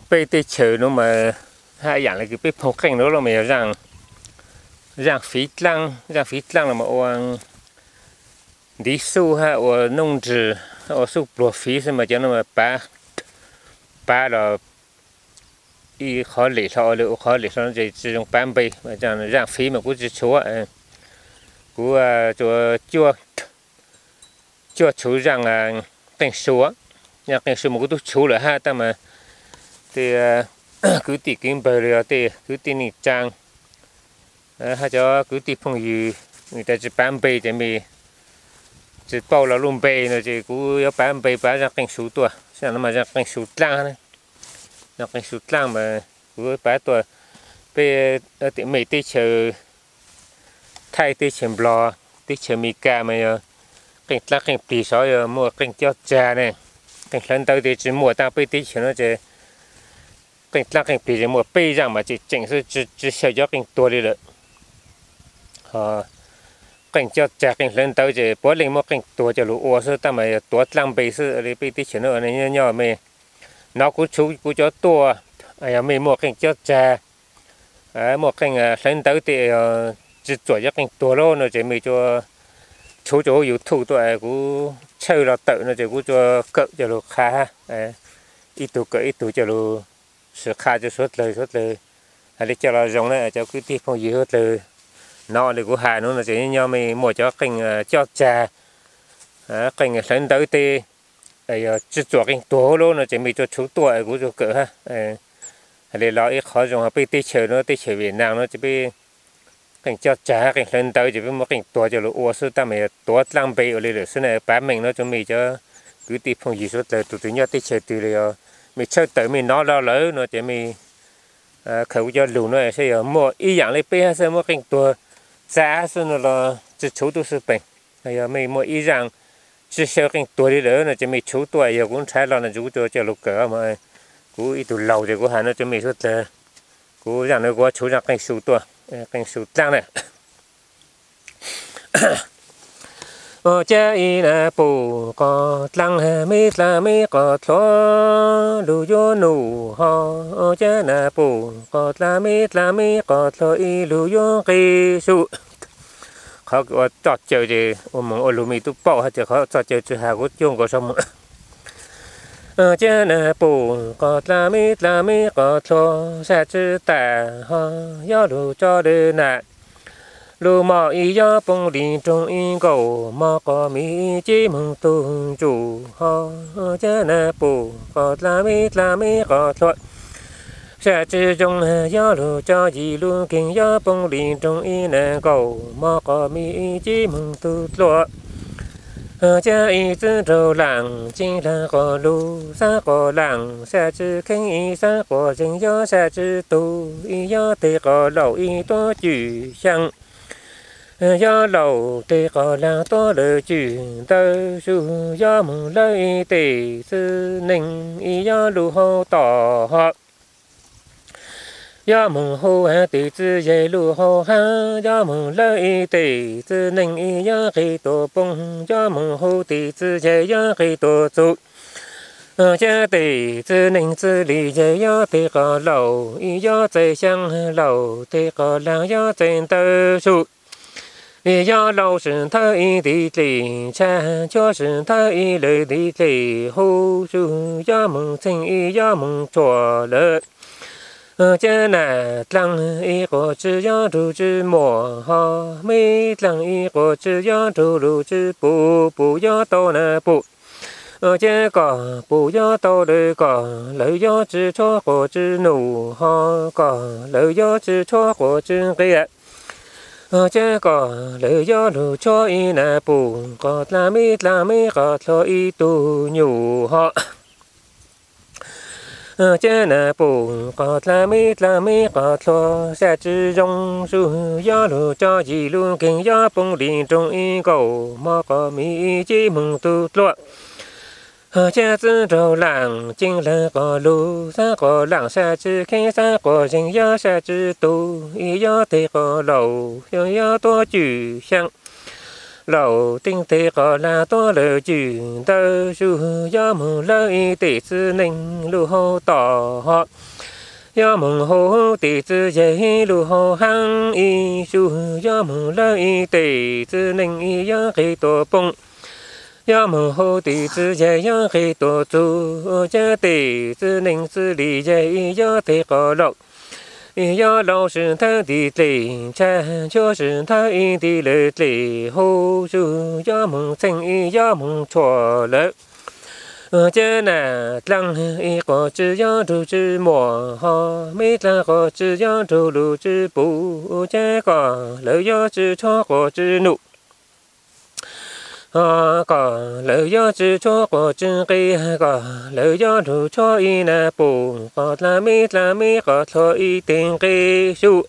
Peb teb chaws nuav mas haj yaam le kws peb phooj qeej nuav los mas yog zaaj fiv dlaab, zaaj fiv dlaab los mas ua ntiv xuj hab ua nuj nris, ua xuj pluag fiv xwb mas cov nuav mas pav, pav los ib qhov lem hlo le ua qhov lem hlo es tsi zoo pav npe. Zaaj fiv mas kuv tsi tshuav, kuv tsuas cuaj tshuv zaaj qeej su, zaaj qeej su mas kuv tub tshuv lawm hab tab mas tej kwv tij kwv npawg los yog tej kwv tij neej tsaa hab cov kwv tij phooj ywg nws tas tsi pav npe ces mej tsi paub lawv lub npe no ces kuv yuav pav npe pav zaaj qeej su tuaj. Zaaj no mas zaaj qeej su dlaab, zaaj qeej su dlaab mas kuv pav tuaj. Peb tim mej teb chaws Thaib, teb chaws Nplog, teb chaws Amelikas mas yog qeej dlaab qeej plig sov yog muaj qeej cob tsag ne, qeej hlawv ntawv tej tsi muaj, tab peb teb chaws no ces qeej dlaab qeej plig ces muaj peb zaaj mas tseem tseem xwb, tsi xyaw cov qeej tuag li lawm. Qeej cob tsag qeej hlawv ntawv ces puav leej muab qeej tuag coj lug ua xwb, tab mas yog tuav dlaab npe xwb li. Peb teb chaws no nyob nyob mej nov kuv tshuv kuv cov tuaj, yog mej muaj qeej cob tsag, muaj qeej hlawv ntawv tej tsi txuam cov qeej tuag lawm no ces mej tsuas tshuv rua huv YouTube tuaj, kuv tshawj los tawm no ces kuv tsuas kawm coj lug qha hab, ib tug kawm ib tug coj lug sim qha rua suav dlawg, suav dlawg hais li coj los zoo na. Cov kwv tij phooj ywg suav dlawg nov li kuv has nuav no ces nyob nyob mej muaj cov qeej cob tsag, qeej hlawv ntawv tej yog tsi txuam qeej tuag huv lawm no ces mej tsuas tshuv tuaj kuv tsuas kawm hab. Hais li los ib qhov zoo hab peb teb chaws no, teb chaws Việt Nam no ces peb qeej cob tsag hab qeej hlawv ntawv ces peb muab qeej tuag coj lug ua xwb, tab mas yog tuav dlaab npe ua li lawm xwb na. Pav meej no rua mej cov kwv tij phooj ywg suav dlawg tug twg nyob teb chaws twg los yog mej tshawj tawm mej nov los lawm no ces mej khaws kuv cov lug no saib yog muaj ib yaam li peb hab xwb, muab qeej tuag txav xwb no los tsi tshuv tub xwb peem. Yog mej muaj ib zaaj tsi xyaw qeej tuag li lawm no ces mej tshuv tuaj, yog kuv nrhav los no ces kuv tsuas coj lug kawm mas. Kuv ib tug laug ces kuv has no rua mej suav dlawg, kuv zaaj no kuv tshuv zaaj qeej su tuaj, qeej su dlaab na. Ua cab ib na pum qos dlaab, meb dlaab meb qos dlhuav lug yuav num ho. Ua cab na pum qos dlaab, meb dlaab meb qos dlhuav ib lug yuav nqi su. Qhov ua txoj caw ces ua moog ua lug mej tub paub hab ces qhov txoj caw tsi has kuv cuag nkaus sau moog. Cab na pum qos dlaab, meb dlaab meb qos dlhuav, sab tsi tas ho, yuav lug tso lawm na. Lug mom ib yuav poob li nroog ib nkaus, mog qos mej ib cib moog tug ntsuj ho. Cab na pum qos dlaab, meb dlaab meb qos dlhuav, sab tsi zoo, yuav lug tso yim lug nkeeg, yuav poob li nroog ib na nkaus, mog qos mej ib cib moog tug dlua. Cab ib txwb nraug laam, ceeb laag qos lug, xaab qos laam, sab tsi kheeb ib xaab quas zeeg, yuav sab tsi tug ib yuav teg qos laum ib tuab cwj xyaa. Yuav laum teg qos laag tuab lawv cwj ntawd su, yuav moog lawv ib teg txwj neeg ib yuav lug hauv tom ho. Yuav moog hu teg txwj yaig lug hauv haab, yuav moog lawv ib teg txwj neeg ib yuav nqis tuam poob, yuav moog hu teg txwj yaig yuav nqis tuam txug. Cab teg txwj neeg txwj li yaig yuav teg qos laum ib yuav txais xyaa, laum teg qos laag yuav txais ntawd su. Ib yuav laum sib thawb ib ntiv dlej tsha, tshuab sib thawb ib lawv ntiv dlej hu su, yuav moog txheej ib yuav moog tshuam lawm. Cab na dlaab ib quas tsi yuav nrug tsi muaj ho, meb dlaab ib quas tsi yuav nrug lug tsi pum, pum yuav tau na pum. Cab koj pum yuav tau lawm koj, lawv yuav tsi tshuab quas tsi num ho, koj lawv yuav tsi tshuab quas tsi nqia. Cab koj lawv yuav lug tshuab ib na pum qos dlaab, meb dlaab meb qos dlhuav ib tug nyuj ho. Cab na pum qos dlaab, meb dlaab meb qos dlhuav, sab tsi zoo su, yuav lug tso yim lug nkeeg, yuav poob li nroog ib nkaus, mog qos mej ib cib moog tug dlua. Cab txwb nraug laam, ceeb laag qos lug, xaab qos laam, sab tsi kheeb xaab quas zeeg, yuav sab tsi tug ib yuav teg qos laum ib yuav tuab cwj xyaa. Laus teeb tes qos lag tuab lawm cwm ntawd, sub yuav moog lawv ib tes txiv neej lug hauv tom ho, yuav moog hu tes txiv yaig lug hauv haab ib sub, yuav moog lawv ib tes txiv neej ib yuav nqis tuam poob, yuav moog hu tes txiv yaig yuav nqis tuam txug, ua cas tes txiv neej txiv li yaig ib yuav tes qos laus, ib yuav laus sib nthawb nti dlej ntsha, nchuav sib nthawb ib nti lawm dlej hauv, sub yuav moog txheej ib yuav moog tshuam lawm. Ua cas nam dlaag ib quas tsw yuav nrug tsw muam ho, meb dlaag quas tsw yuav nrug lug tsw puv, ua cas kom lawv yuav tsw tshuab quas tsw num, ho kom lawv yuav tsw tshuab quas tsw nqe, kom lawv yuav lug tshuab ib nam pum, qos dlaag meb dlaag meb qos dlua ib teg nqe sub.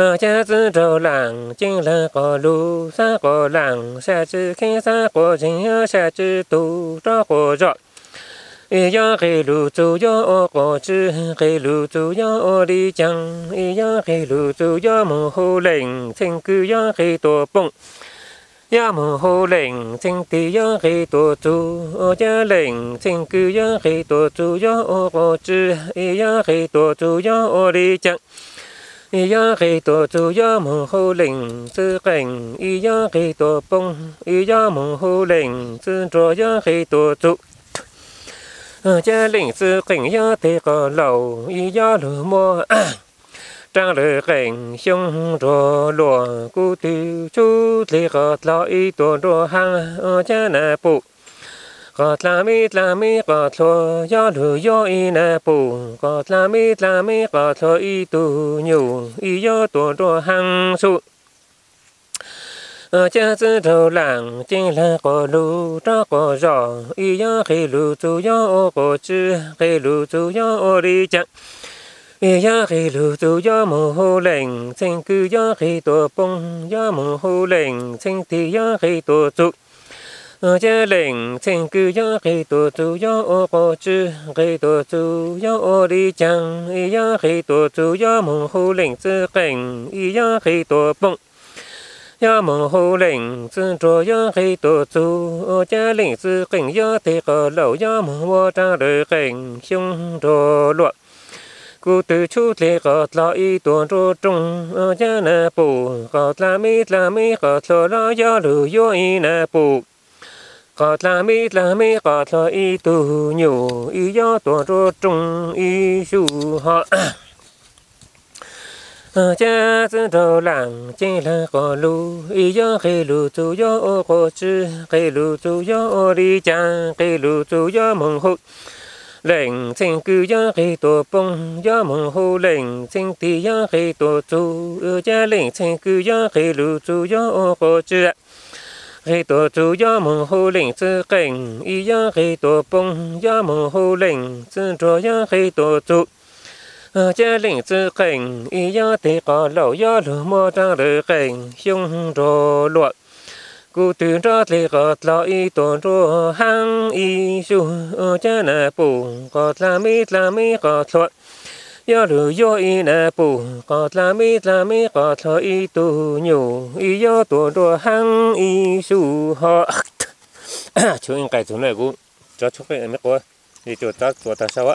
Ua cas txiv nraug laam ceeb laag qos lug, xab quas laam sab tsw kheeb, xab quas zeeg sab tsw tug, rov quas zog ib yuav nqis lug txug yuav ua quas tsw, nqis lug txug yuav ua li caag, ib yuav nqis lug txug yuav moog hu leej txheej kws yuav nqis tuam poob, yuav moog hu leej txheej tig yuav nqis tuam txug, ua cas leej txheej kws yuav nqis tuam txug yuav ua quas tsw, ib yuav nqis tuam txug yuav ua li caag, ib yuav nqis tuam txug yuav moog hu leej txiv qeej, ib yuav nqis tuam poob, ib yuav moog hu leej txiv nruas yuav nqis tuam txug. Ua cas leej txiv qeej yuav tes qos laus, ib yuav lug muab raag lawm qeej xyoo nruas luam, kuv tug tshub dlig qos dlua ib tuam nruas haab, ua cas nam pum, qos dlaag meb dlaag meb qos dlua, yuav lug yuav ib nam pum, qos dlaag meb dlaag meb qos dlua ib tug nyuj, ib yuav tuam nruas haab sub. Ua cas txiv nraug laam ceeb laag qos lug, rov quas zog ib yuav nqis lug txug yuav ua quas tsw, nqis lug txug yuav ua li caag, ib yuav nqis lug txug yuav moog hu leej txheej kws yuav nqis tuam poob, yuav moog hu leej txheej tig yuav nqis tuam txug, ua cas leej txheej kws yuav nqis tuam txug yuav ua quas tsw, nqis tuam txug yuav ua li caag, ib yuav nqis tuam txug yuav moog hu leej txiv qeej, ib yuav nqis tuam poob, yuav moog hu leej txiv nruas yuav nqis tuam txug, ua cas leej txiv qeej yuav tes qos laus yuav moog muab raag lawm qeej xyoo nruas luam, kuv tug tshub dlig qos dlua ib tuam nruas rooj, ua cas nam pum, qos dlaag meb dlaag meb qos dlua, yuav lug yuav ib nam pum, qos dlaag meb dlaag meb qos dlua ib tug nyuj, ib yuav tuam nruas rooj ib sub ho. Ua cas txiv nraug laam ceeb laag qos lug, ib yuav nqis lug txug yuav ua quas tsw, nqis lug txug yuav ua li caag, nqis lug txug yuav moog hu leej txheej kws yuav nqis tuam poob, yuav moog hu leej txheej tig yuav nqis tuam txug, ua cas leej txheej kws yuav nqis lug txug yuav ua quas tsw, nqis tuam txug yuav moog hu leej txiv qeej, ib yuav nqis tuam poob, yuav moog hu leej txiv nruas yuav nqis tuam txug, ua cas leej txiv qeej ib yuav tes qos laus yuav lug muab raag lawm qeej xyoo nruas luam, kuv tug nruas dlig qos dlua ib tuam nruas haab ib sub, ua cas nam pum, qos dlaag meb dlaag meb qos dlua, yuav lug yuav ib nam pum, qos dlaag meb dlaag meb qos dlua ib tug nyuj, ib yuav tuam nruas haab ib sub ho. Tshuav ib nqai txug na, kuv tso tshuab qeej meb quav, ib tsuas txav txuas tag sau.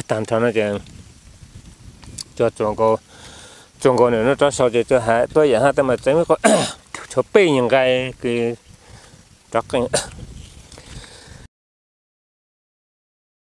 Tag nrho no ces tsuas txuas nkaus nws lub rab sau ces tsuas hais tuaj yam hab tej mas txeev tshuav peb yig nqaij kws rov qeej.